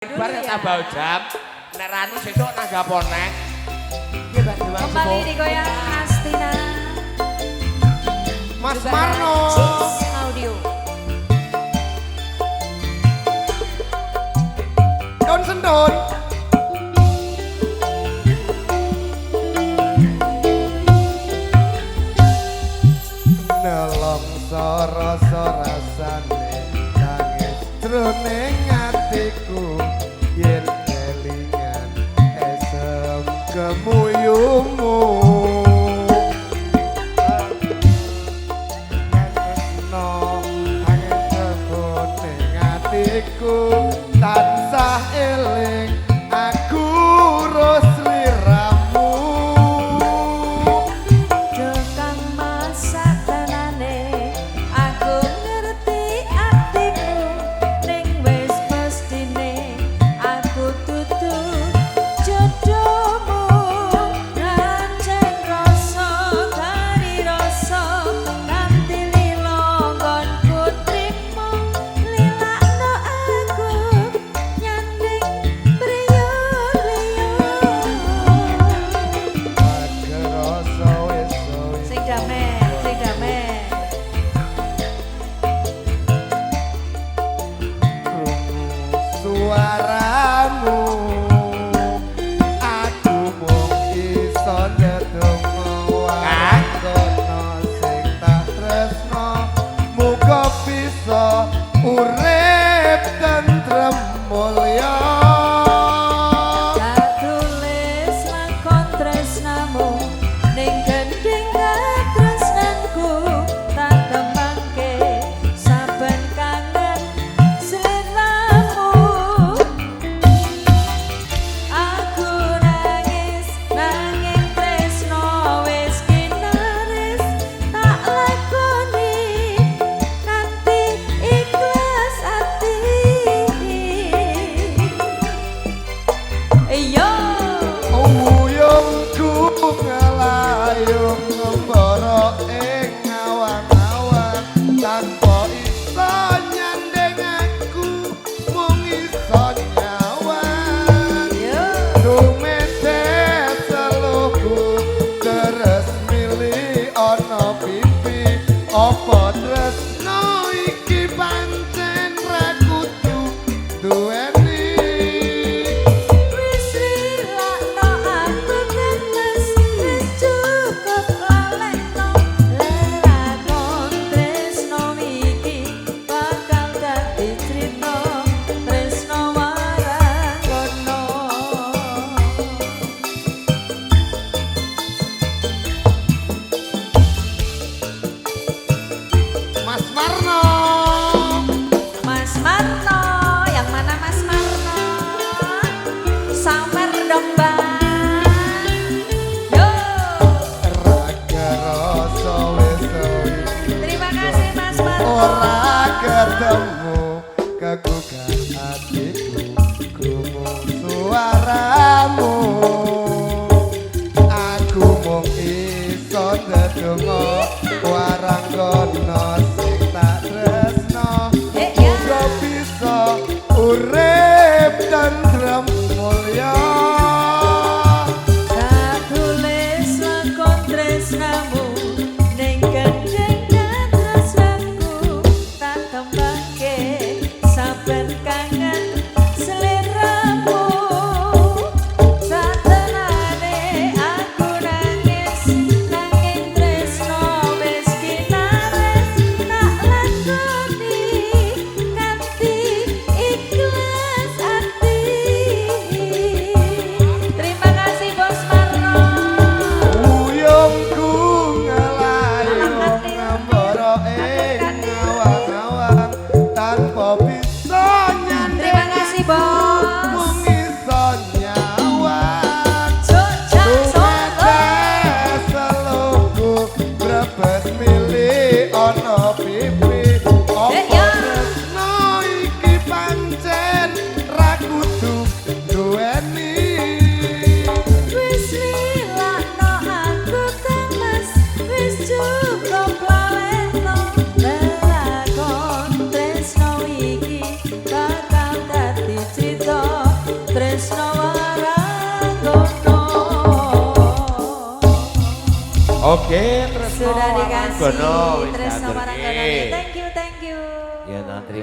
Bar tambah jam. Nek ranu sesuk nanggap neh. Kembali di Goyang Astina. Mas Marno. Audio. Don sendon. Nelongso rasa rasane nangis jroning atiku yen kelingan esem kemuyumu. Tresno angin jroning atiku tansah eling aku ro sliramu. Kang masak tenane aku ngerti atiku ning wis mestine aku dudu jodohmu. Rancen rasa kari rasa kanthi lila nggonku trimo lilakno aku nyanding priyo liya. Rasa wis suwe. Sing dame, sing dame. Krungu suaramu aku mung iso ndedonga Kang. kono sing tak tresno muga bisa urip tentrem mulya. Katulis lakon tresnamu ning gending katresnanku tak tembangke saben kangen sliramu. Tresno Waranggono. Oke, Tresno Sudah dikasih Waranggono, wis Tresno diaturke. Waranggono. Thank you, thank you. Ya, nah, terima